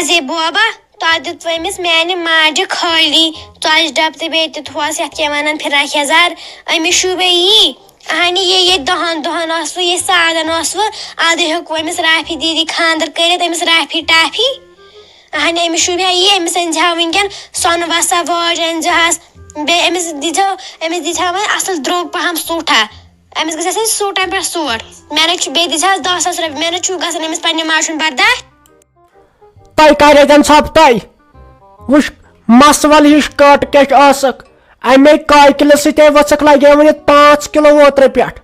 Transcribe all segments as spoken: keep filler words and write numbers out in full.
زے بوبا، تۄہہِ دیُتوٕ أمِس میانہِ ماجہِ خٲلی ژۄچہِ ڈبہٕ تہٕ بیٚیہِ تہِ تھوس یتھ کیٛاہ ونان فراک یزار۔ أمِس شوٗبے یی۔ اہنہِ یہِ ییٚتہِ دہن دۄہن اوسوٕ، ییٚتہِ سادن اوسوٕ، ادٕ ہیوٚکوٕ أمِس رافی دیدی خانٛدر کٔرِتھ، أمِس رافی ٹافی۔ اہنہِ أمِس شوٗبے یی، أمِس أنۍ زِ ہا وٕنکیٚن سۄنہٕ وسا وٲج أنۍ زِ ہس، بیٚیہِ أمِس دِژ ہا، أمِس دِژ ہا وۄنۍ اصل درٛوگ پہم سوٗٹھا۔ أمِس گژھِ آسٕنۍ سوٗٹن پٮ۪ٹھ سوٗٹ۔ مےٚ نہ چھُ، بیٚیہِ دِژ ہس دہ ساس رۄپیہِ، مےٚ نہ چھُ گژھان أمِس پننہِ ماجہِ ہُنٛد برداش۔ تۄہہِ کَرِ اَتٮ۪ن ژھۄپہٕ تۄہہِ؟ وٕچھ، مَسہٕ وَل ہِش کٔٹ کیٛاہ چھِ ٲسٕکھ۔ اَمے کاکِلہٕ سۭتۍ ؤژھٕکھ لَگے وۄنۍ یَتھ پانٛژھ کِلوٗ اوترٕ پٮ۪ٹھ۔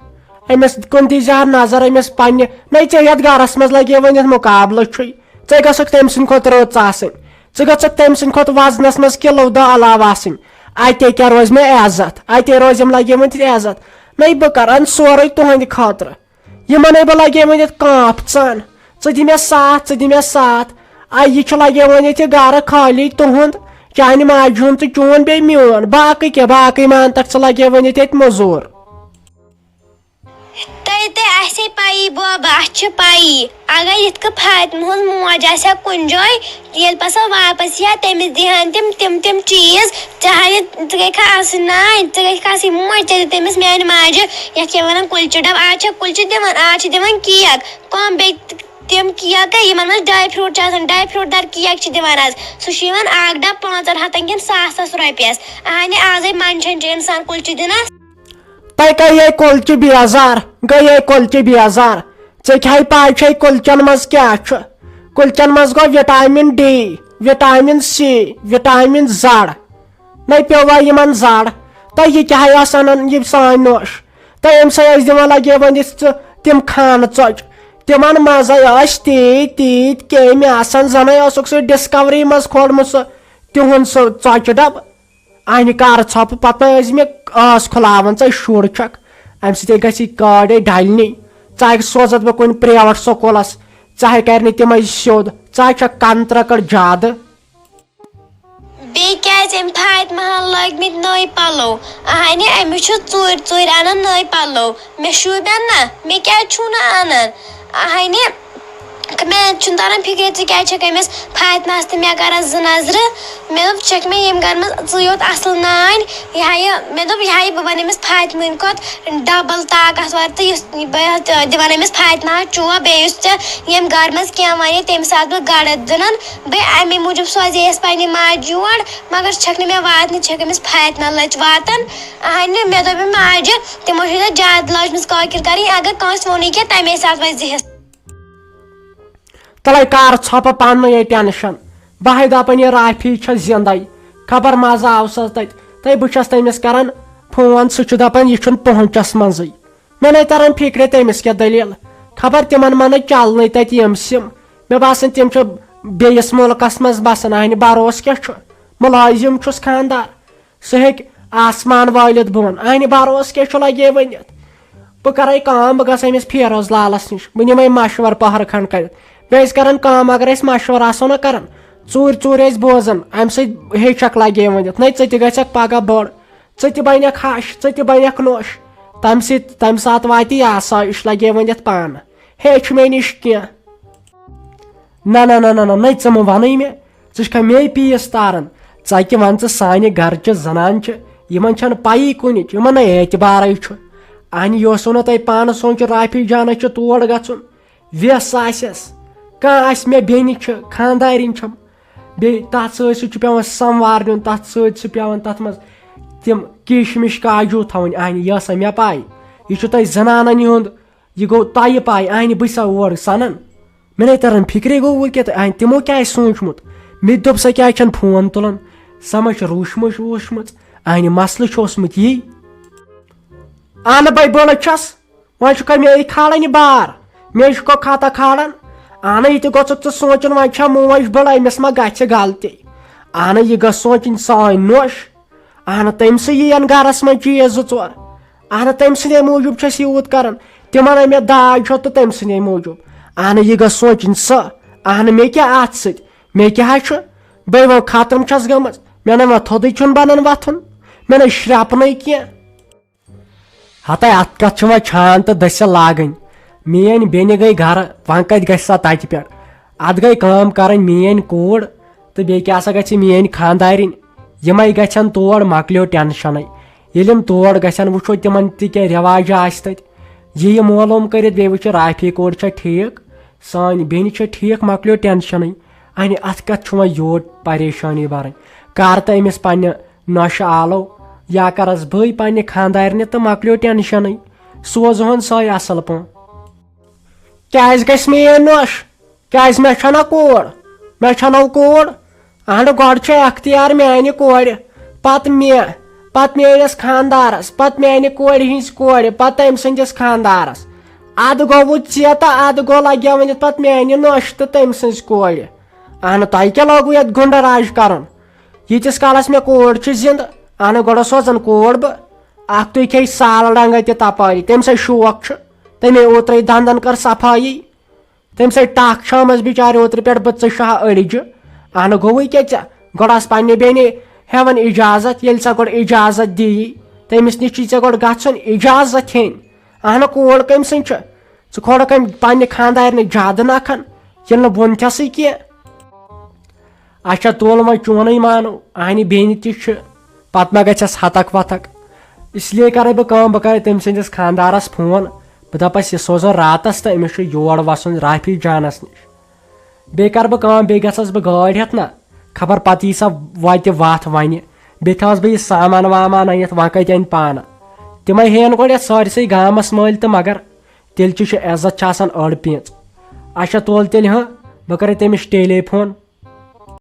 أمِس کُن دی زِ ہا نظر، أمِس پنٛنہِ۔ نَے، ژےٚ یَتھ گَرَس منٛز لَگے وۄنۍ یَتھ مُقابلہٕ چھُے۔ ژٕ گژھکھ تٔمۍ سٕنٛدِ کھۄتہٕ رٕژ آسٕنۍ۔ ژٕ گژھکھ تٔمۍ سٕنٛدِ کھۄتہٕ وزنَس منٛز کِلوٗ دَہ علاوٕ آسٕنۍ۔ اَتے کیٛاہ روزِ مےٚ عزت؟ اَتے روزٮ۪م لَگے وۄنۍ تیٚلہِ عزت۔ نَے، بہٕ کَرٕ اَن سورُے تُہٕنٛدِ خٲطرٕ۔ یِمن ہے بہٕ لگے وۄنۍ یتھ کانٛپھ ژن۔ ژٕ دِ مےٚ ساتھ، ژٕ دِ مےٚ ساتھ۔ آ، یہِ چھُ لگے وۄنۍ ییٚتہِ گرٕ خٲلی تُہُنٛد، چانہِ ماجہِ ہُنٛد تہٕ چون بیٚیہِ میون۔ باقٕے کیٛاہ، باقٕے مان تک ژٕ لگے وۄنۍ ییٚتہِ، ییٚتہِ موٚزوٗر۔ تۄہہِ تہِ آسہِ پَیی بوبا، اَسہِ چھِ پَیی۔ اگر یِتھ کٔنۍ فاطمہٕ ہٕنٛز موج آسہِ ہا کُنہِ جایہِ، ییٚلہِ پَتہٕ سۄ واپس یی ہا، تٔمِس دِہَن تِم، تِم، تِم چیٖز۔ ژےٚ ہا یہِ، ژٕ گٔیکھا آسٕنۍ نانۍ، ژٕ گٔیکھا آسٕنۍ موج، ژےٚ دِ تٔمِس میانہِ ماجہِ، یَتھ کیٛاہ وَنان، کُلچہِ ڈَبہٕ۔ آز چھا کُلچہِ دِوان، آز چھِ دِوان کیک۔ کۄم بیٚیہِ تِم کیک، یِمَن منٛز ڈراے فروٗٹ چھِ آسان، ڈراے فروٗٹ دار کیک چھِ دِوان آز۔ سُہ چھُ یِوان اَکھ ڈَبہٕ پانٛژَن ہَتَن کِنہٕ ساسَس رۄپیَس۔ اَہَنہِ، آزَے منٛدچھان چھُ اِنسان کُلچہِ دِنَس۔ تۄہہِ گٔیے کُلچہِ بیزار، گٔیے کُلچہِ بیزار۔ ژےٚ کیٛاہ پاے چھے کُلچن منٛز کیٛاہ چھُ؟ کُلچن منٛز گوٚو vitamin D, vitamin C, vitamin زڑ۔ نَے پیوٚوا یِمن زڑ؟ تہٕ یہِ کیٛاہ ٲس اَنان یہِ سٲنۍ نوٚش؟ تہٕ أمۍ سٕے ٲسۍ دِوان لگے وۄنۍ یِژھ ژٕ تِم خانہٕ ژۄچہِ۔ تِمن منٛزے ٲسۍ تیٖتۍ تیٖتۍ کیٚمۍ آسان، زَنَے اوسُکھ سُہ ڈسکوری منٛز کھولمُت سُہ تِہُنٛد سُہ ژۄچہِ ڈبہٕ۔ اَنہِ کر ژھۄپہٕ، پتہٕ ٲسۍ مےٚ ٲس کھُلاوان، ژٕ شُر چھکھ، اَمہِ سۭتۍ گژھِ کاڈے ڈلنی۔ ژٕ ہا سوزتھ بہٕ کُنہِ پریویٹ سکوٗلس، ژٕ ہا کرِ نہٕ تِمے سیوٚد، ژٕ ہا چھکھ کن ترکڑ زیادٕ۔ بیٚیہِ کیازِ أمۍ فاطمہ ہن لٲگۍ مٕتۍ نٔوۍ پلو؟ اہنہِ، أمِس چھُ ژوٗرِ ژوٗرِ انان نٔوۍ پلو۔ مےٚ شوٗبن نہ، مےٚ کیازِ چھُو نہٕ انان؟ اہنہِ، مےٚ چھُنہٕ تران فِکرِ، ژٕ کیٛازِ چھَکھ أمِس فاطمہَس تہٕ مےٚ کران زٕ نظرٕ؟ مےٚ دوٚپ، ژٕ چھَکھ مےٚ ییٚمہِ گرٕ منٛز ژٕے یوت اَصٕل نانۍ۔ یہِ ہا یہِ، مےٚ دوٚپ، یہِ ہا یہِ، بہٕ بَنہٕ أمِس فاطمہٕنۍ کھۄتہٕ ڈبل طاقتور تہٕ یُس بہٕ دِوان أمِس فاطمہَس چوب، بیٚیہِ یُس ژےٚ ییٚمہِ گرٕ منٛز کینٛہہ وَنہِ، تَمہِ ساتہٕ بہٕ گڑت دِنَن۔ بہٕ اَمے موٗجوٗب سوزے یَس پنٛنہِ ماجہِ یور، مگر ژٕ چھَکھ نہٕ مےٚ واتنٕے، ژٕ چھَکھ أمِس فاطمہ لٔچ واتان۔ اہنہِ، مےٚ دوٚپ ماجہِ، تِمو چھِ ییٚتہِ زیادٕ لٲجمٕژ کٲکِر کَرٕنۍ، اگر کٲنٛسہِ ووٚنُے کینٛہہ، تَمے ساتہٕ وَزِ ہٮ۪س۔ تَلَے کَر ژھۄپہٕ پَننُے یے ٹٮ۪نشَن۔ بہٕ ہے دَپان، یہِ رافی چھےٚ زِندَے، خبر مَزٕ آو سَس تَتہِ۔ تَے بہٕ چھَس تٔمِس کَران فون، سُہ چھُ دَپان، یہِ چھُنہٕ پہنٛچَس منٛزٕے۔ مےٚ نَے تَران فِکرِ، تٔمِس کیٛاہ دٔلیٖل۔ خبر تِمَن ما نَے چَلنٕے تَتہِ یِم سِم۔ مےٚ باسان، تِم چھِ بیٚیِس مُلکَس منٛز بَسان۔ اَہنہِ، بروسہٕ کیٛاہ چھُ؟ مُلٲزِم چھُس خانٛدار۔ سُہ ہیٚکہِ آسمان وٲلِتھ بۄن۔ اَہنہِ، بروسہٕ کیٛاہ چھُ لگے ؤنِتھ؟ بہٕ کرے کٲم، بہٕ گژھٕ أمِس فیروز لالس نِش، بہٕ نِمے مشورٕ پہرٕ کھنڈ کٔرِتھ۔ بیٚیہِ ٲسۍ کران کٲم، اگر أسۍ مشورٕ آسو نہ کران، ژوٗرِ ژوٗرِ ٲسۍ بوزان، امہِ سۭتۍ ہیٚچھکھ لگے ؤنِتھ۔ نَے ژٕ تہِ گژھکھ پگاہ بٔڑ، ژٕ تہِ بنکھ ہش، ژٕ تہِ بنکھ نوٚش۔ تمہِ سۭتۍ، تمہِ ساتہٕ واتہِ یہِ آسٲیِش لگے ؤنِتھ پانہٕ۔ ہیٚچھ مےٚ نِش کینٛہہ۔ نہ، نہ، نہ، نہ، نہ، نَے ژٕ مہٕ وَنٕے مےٚ۔ ژٕ چھکھا مے پیٖس تاران؟ ژٕ کہِ وَن ژٕ، سانہِ گرچہِ زنانہٕ چھِ، یِمن چھنہٕ پَیی کُنِچ، یِمن نَے اعتبارٕے چھُ۔ اَہنہِ، یہِ اوسوٕ نہ تۄہہِ پانہٕ سونٛچُن، رافی جانس چھُ تور گژھُن، وٮ۪س آسٮ۪س، کانٛہہ آسہِ، مےٚ بیٚنہِ چھِ، خانٛدارِنۍ چھَم، بیٚیہِ تَتھ سۭتۍ سۭتۍ چھُ پٮ۪وان سَموار نیُن، تَتھ سۭتۍ چھُ پٮ۪وان تَتھ منٛز تِم کِشمِش کاجوٗ تھاوٕنۍ۔ اَہنہِ، یہِ ٲسا مےٚ پَے، یہِ چھُ تۄہہِ زنانن ہُنٛد، یہِ گوٚو تۄہہِ پَے۔ اَہنہِ، بہٕ چھُسا اور سَنان؟ مےٚ نَے تَران فِکرے، گوٚو وۄنۍ کیٛاہ تہٕ، اَہنہِ، تِمو کیٛاہ آسہِ سوٗنٛچمُت؟ مےٚ تہِ دوٚپ، سۄ کیٛازِ چھَنہٕ فون تُلان؟ سۄ ما چھِ روٗشمٕژ ووٗشمٕژ؟ اَہنہِ، مسلہٕ چھُ اوسمُت یی۔ اَہنہٕ، بَے بٔڑ چھَس، وۄنۍ چھُکھا مےٚ یہِ کھالان یہِ بار؟ مےٚ چھُکھا خطا کھالان؟ اَہنہٕ، یہِ تہِ گوٚژھُکھ ژٕ سونٛچُن، وۄنۍ چھا موج بٔڑ، أمِس ما گژھِ غلطی؟ اَہنہٕ، یہِ گٔژھ سونٛچٕنۍ سٲنۍ نوٚش۔ اہنہٕ، تٔمۍ سٕے یِین گرس منٛز چیٖز زٕ ژور۔ اہنہٕ، تٔمۍ سٕنٛدے موٗجوٗب چھِ أسۍ یوٗت کران۔ تِمن ہے مےٚ داج ہیوٚت تہٕ تٔمۍ سٕنٛدے موٗجوٗب۔ اہنہٕ، یہِ گٔژھ سونٛچٕنۍ سۄ۔ اہنہٕ، مےٚ کیٛاہ اتھ سۭتۍ؟ مےٚ کیٛاہ ہا چھُ؟ بٔے وۄنۍ ختم چھَس گٔمٕژ۔ مےٚ نَے وۄنۍ تھوٚدُے چھُنہٕ بنان وۄتھُن۔ مےٚ نَے شرٛپنَے کینٛہہ۔ ہتے اتھ کتھ چھِ وۄنۍ چھان تہٕ دٔسِل لاگٕنۍ؟ میٲنۍ بیٚنہِ گٔے گرٕ، وۄنۍ کتہِ گژھِ سۄ تتہِ پٮ۪ٹھ؟ اتھ گٔے کٲم کرٕنۍ، میٲنۍ کوٗر تہٕ بیٚیہِ کیٛاہ سا گژھِ میٲنۍ خانٛدارِنۍ، یِمے گژھن تور، مۄکلیو ٹینشنٕے۔ ییٚلہِ یِم تور گژھن، وٕچھو تِمن تہِ کیٛاہ رٮ۪واج آسہِ تتہِ۔ یہِ یہِ معلوم کٔرِتھ بیٚیہِ وٕچھِ رافی کوٗر چھا ٹھیٖک، سٲنۍ بیٚنہِ چھا ٹھیٖک، مۄکلیو ٹینشنٕے۔ اہنہِ، اتھ کتھ چھُ وۄنۍ یوٗت پریشٲنی برٕنۍ؟ کر تہٕ أمِس پننہِ نۄشہِ آلو، یا کرس بٕے پننہِ خانٛدارنہِ تہٕ مۄکلیو ٹینشنٕے۔ سوزہون سۄے اصل پٲٹھۍ۔ کیٛازِ گژھِ مےٚ یہِ نۄش؟ کیٛازِ مےٚ چھَنا کوٗر؟ مےٚ چھَنو کوٗر؟ اہنُو، گۄڈٕ چھُ اختیار میانہِ کورِ، پتہٕ مےٚ، پتہٕ میٲنِس خانٛدارس، پتہٕ میانہِ کورِ ہٕنٛزِ کورِ، پتہٕ تٔمۍ سٕنٛدِس خانٛدارس۔ ادٕ گوٚوُ ژےٚ تہٕ ادٕ گوٚو لگیو ؤنِتھ پتہٕ میانہِ نۄشہِ تہٕ تٔمۍ سٕنٛزِ کورِ۔ اہنُو، تۄہہِ کیٛاہ لوگوُ یتھ گُنڈٕ راج کرُن؟ ییٖتِس کالس مےٚ کوٗر چھِ زندٕ، اہنُو، گۄڈٕ سوزن کوٗر بہٕ۔ اکھ تُہۍ کھیٚیہِ سال ڈنگے تہِ تپٲری، تٔمۍ سٕے شوق چھُ، تٔمۍ اوترے دندن کٔر صفٲیی۔ تٔمۍ سٕے ٹکھ چھٲمٕژ بِچارِ اوترٕ پٮ۪ٹھ بہٕ ژٕ شاہ أڑجہِ۔ اہنہٕ گوٚوُے کیٛاہ ژےٚ؟ گۄڈٕ آس پننہِ بیٚنہِ ہٮ۪وان اجازت، ییٚلہِ ژےٚ گۄڈٕ اجازت دِیی، تٔمِس نِش چھُے ژےٚ گۄڈٕ گژھُن اجازت ہیٚنۍ۔ اہنہٕ کوٗر کٔمۍ سٕنٛز چھِ؟ ژٕ کھولکھ أمۍ پننہِ خانٛدارنہِ زیادٕ نکھن، ییٚلہِ نہٕ بہٕ وُنکٮ۪سٕے کینٛہہ۔ اچھا تُل وۄنۍ چونُے مانو، اہنہِ بیٚنہِ تہِ چھِ، پتہٕ ما گژھٮ۪س ہتک وتک۔ اس لیے کرے بہٕ کٲم، بہٕ کرے تٔمۍ سٕنٛدِس خانٛدارس فون، بہٕ دپس یہِ سوزن راتس تہٕ أمِس چھُ یور وسُن رافی جانس نِش۔ بیٚیہِ کرٕ بہٕ کٲم، بیٚیہِ گژھس بہٕ گٲڑۍ ہٮ۪تھ نہ، خبر پتہٕ یی سا وتہِ وتھ ونہِ، بیٚیہِ تھاوس بہٕ یہِ سامان وامان أنِتھ، وۄنۍ کتہِ انہِ پانہٕ؟ تِمے ہیٚین گۄڈٕ یتھ سٲرسٕے گامس مٲلۍ تہٕ مگر تیٚلہِ چھُ عزت چھُ آسان أڑ پیٖنژ۔ اچھا تُل تیٚلہِ ہاں، بہٕ کرے تٔمِس ٹیلی فون،